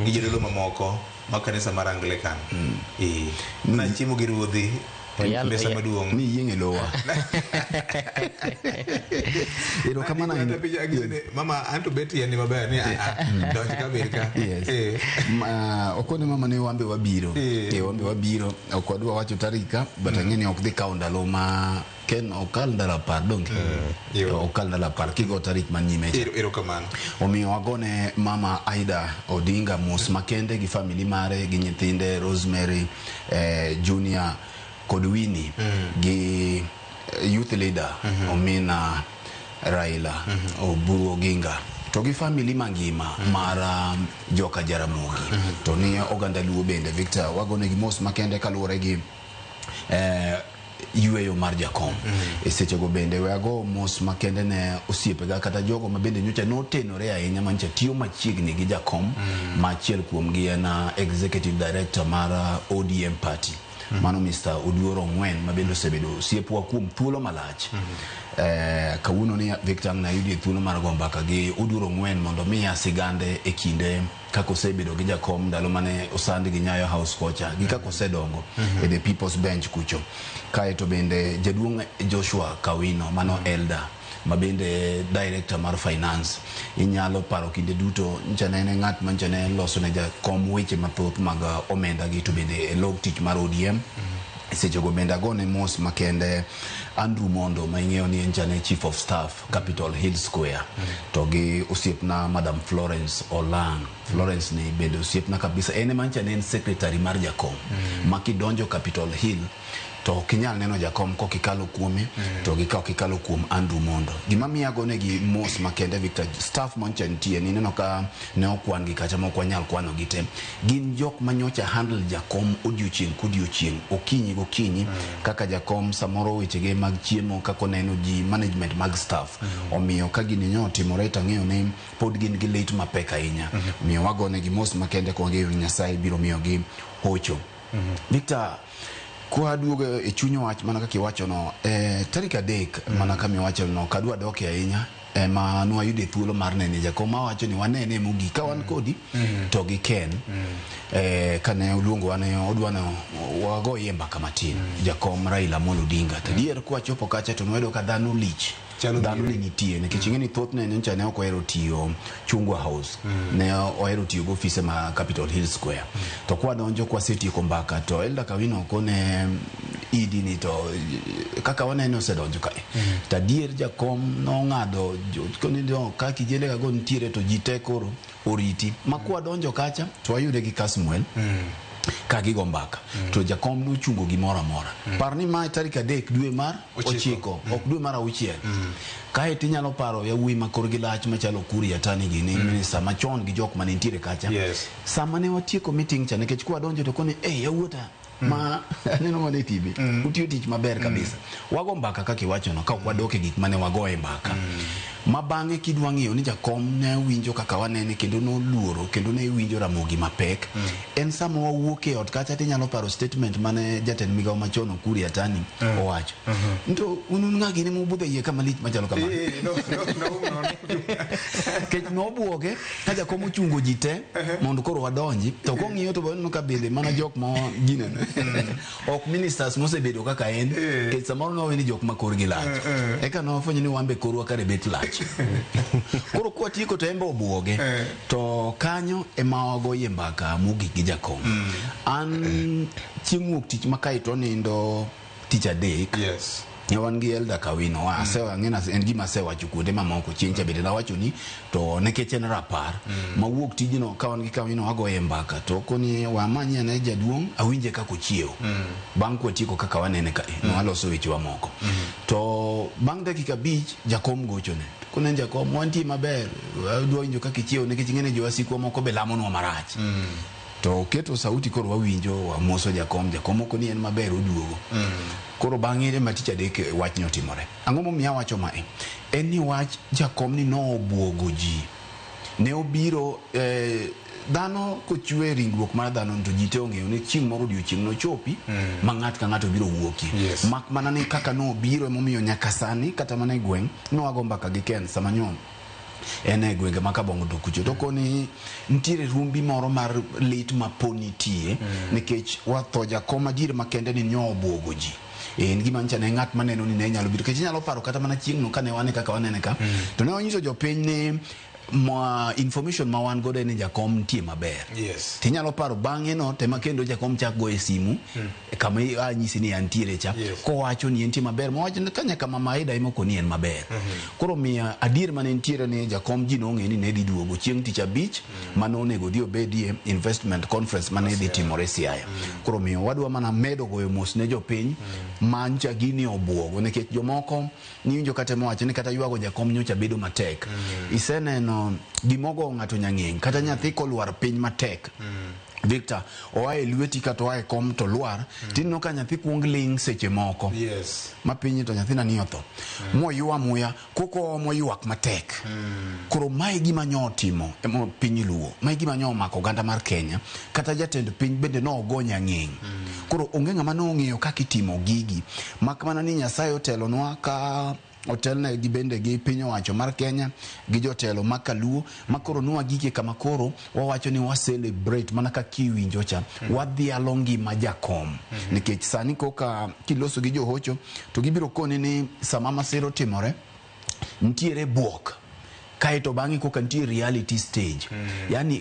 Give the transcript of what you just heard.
Gi jodolo mamoko ma kanisa mar Anglican. Eh. Nachiemo gi ruodhi e mesa maduong'. Ni yieng' e lowa. Erokamano ahinya. Kata piny ang'ise ni, mama anto bet yien ni maber ni ah, ah, donj ka bed ka. Yes. Eh. Okone mama ni wambe wabiro. Eh. Eh, wambe wabiro. Ok wadwa wacho tarik ka, but ang'e ni ok dhi kawo ndalo ma Ken ok kal ndalo 10 donge? Yo. Ok kal ndalo 10 kigo tarik man nyime cha. Erokamano. Omiyo wagone mama Aida Odinga mos makende gi family mare gi nyithinde Rosemary, Junior kod Winnie gi youth leader Omina Raila Oburu Oginga to gi family mangima mar joka Jaramogi to ni oganda Luo bende Victor wagonegi mos makende kaluwore gi yueyo mar jakom. E sechego bende we ago mos makende ne osiepega kata jogo ma bende nyocha notenore ahinya ma nyocha tiyo machiegni gi jakom ma achiel kuomgi en executive director mar ODM party. Mano Mr. Oduor Ong'wen ma bende osebedo osiepwa kuom thuolo malach. Kawuono ni Victor ang' nayudie thuolo mar go mbaka gi Oduor Ong'wen mondo omiya sigande e kinde kaka osebedo gi jakom ndalo mane osand gi Nyayo House kocha gi kaka osedongo e the People's Bench kucho. Kaeto bende jaduong' Joshua Kawino mano elder ma bende director mar finance inyalo paro kinde duto ncha ne en ng'at ma ncha ne loso ne jakom weche mathoth mag omenda gi to bende e log tich mar ODM. Sechego bende agone mos makende Andrew Mondo ma ing'eyo ni ncha ne chief of staff Capitol Hill Square to gi osiepna Madam Florence Olang. Florence ni bende osiepna kabisa, en ema ncha ne en secretary mar jakom ma kidonjo Capitol Hill to ok inyal neno jakom kok ikalo kuome to gi ka ok ikalo kuom Andrew Mondo. Gima miyo agonegi mos makende Victor, staff mancha nitie ni ineno ka ne okwan gi kacha ma ok wanyal kwano gi te. Gin jok ma nyocha handle jakom odiochieng' kodiochieng', okinyi gokinyi kaka jakom samoro wechege mag chiemo kaka oneno ji, management mag staff. Omiyo ka gini nyo otimore to ang'eyo ni pod gin gi lit mapek ahinya. Omiyo wagonegi mos makende ka wang'eyo ni Nyasaye biro miyogi hocho. Victor, kwa duogo e chuny wach mana kaka iwachono, tarik 3 mana kama iwachono, ok adwa dokie ahinya, ema nwayude thuolo mar nene jakom mawacho ni wanene mogik ka wan kodi to gi Ken kane oluongowa ne odwa ni wagoye mbaka matin jakom Raila Amolo Odinga. To adier kwachopo kacha to nwayudo ka dhano lich. Chalo Dhano biro. ne nitie nikech ing'e ni thothne nyocha ne ok ohero tiyo Chungwa House, ne ohero tiyo gi ofise ma Capitol Hill Square. To kwadonjo kwasetieko mbaka to Elda Kawino kone idi ni to kaka wanene osedonjo kae. To adier jakom nong'ado koni no ka kijende ka go nitiere to ji te koro oriti. Ma kwadonjo kacha to wayude gi Kasmuel ka gigo mbaka to jakom nochungo gimoro amora. Par ni mae tarik 3 dwe mar 9, ok dwe mar 6. Kae tinyalo paro yawuoyi ma korgi lach machalo Ukur Yatani gini, minister machon gi jok mane nitiere kacha. Sama ne watieko meeting cha nikech kwadonjo to koni, "Hey, yawuota ma aneno mana e TV, utiyo tich maber kabisa." Wago mbaka kaka iwachono, ka ok wadok e gik mane wagoye mbaka. Ma bang'e kidwa ng'iyo ni jakom ne winjo kaka wanene kendo noluoro kendo ne winjo Ramogi mapek. En sama wawuok e ot kacha tinyalo paro statement mane jatend migawo machon Ukur Yatani owacho. To un un ng'a gini mubudho e iye kama lich machalo kamano? No, no, no, no, no. Nikech nobuoge ka jakom ochungo ji te mondo koro wadonji to kong'iyo to boneno ka bende mana jok ma ginene ok ministers mosebedo kaka en nikech samoro nowe ni jok ma korgi lach eka nofwenyo ni wan be korwa kare bet lach. Koro kwatieko to en be obuoge to kanyo ema wagoye mbaka mogik gi jakom. An chieng' wuok tich ma kae to onindo tich 3. Ne wan gi Elda Kawino, ang'e en gima asewacho kuonde mamoko chieng' cha bende nawacho ni to nikech en rapar ma wuok tijno ka wan gi Kawino wagoye mbaka to koni wamany ane jaduong' awinje kaka ochiewo. Bang' kwatieko kaka wanene kae ne waloso wechewa moko. To bang' dakika 5 jakom gochone. Kone jakom wantie maber, wadwa winjo kaka ichiewo nikech ing'e ni jowasikwa moko be lamonwa marach. To oketo sauti koro wawinjo, wamoso jakom, jakom oko ni en maber oduogo. Koro bang'e ema tich 3 wachni otimore. Ang'o momiyo awacho mae? En ni wach jakom ni nobuogo ji. Ne obiro dhano kochwe ringruok mar dhano to ji te ong'eyo ni chieng' moro odiochieng' nochopi ma ng'at ka ng'ato biro wuokie. Mak mana ni kaka nobiro emomiyo nyaka sani kata mana e gweng' nwago mbaka gi Ken sama nyo En e gwenge ma Kabongo to kucho to koni nitiere rumbi moro mar lit ma po nitie nikech watho jakom adier makende ni nyo obwogo ji. En gima nyicha ne ng'at maneno ni ne nyalo biro nikech inyalo paro kata mana chieng'no kane wane kaka wanene ka to ne wanyiso jopiny ni ma information ma wan godo en ni jakom nitie maber. Tinyalo paro bang'e no tema kendo jakom chak goye simu kama anyisi ni antiere cha kowacho ni entie maber mowacho ni ka nyaka mama Aida ema okoni en maber. Koro miyo adier mane nitiere ni jakom ji nong'e ni ne dhi duogo chieng' tich abich mane onego odhi obedie investment conference mane dhi timore Siaya. Koro miyo wadwa mana medo goyo mos ne jopiny mancha gini obwogo nikech jomoko niwinjo kata mowacho ni kata ywago jakom nyocha bedo matek. Iseneno gimogo ng'ato nyang'eng' kata nyathi kolwar piny matek. Victor oa e lweti kata oa e kom to lwar tineno ka nyathi kuong ling' seche moko ma piny to nyathina ni otho moywa muya koko omo ywak matek. Koro mae gima nyo otimo e piny Luo, mae gima nyo omako oganda mar Kenya, kata jatend piny bende nogo nyang'eng'. Koro onge ng'ama nong'eyo kaka itimo gigi, mak mana ni Nyasaye otelonwa ka otelne gi bende gi piny owacho mar Kenya gi jotelo ma Kaluo ma koro nwagike kama koro wawacho ni wa celebrate mana kaka iwinjo cha wadhialo ngima jakom nikech sani koka kiloso gi johocho to gibiro koni ni sama masira otimore nitiere buok kaeto bang'e koka nitie reality stage yani.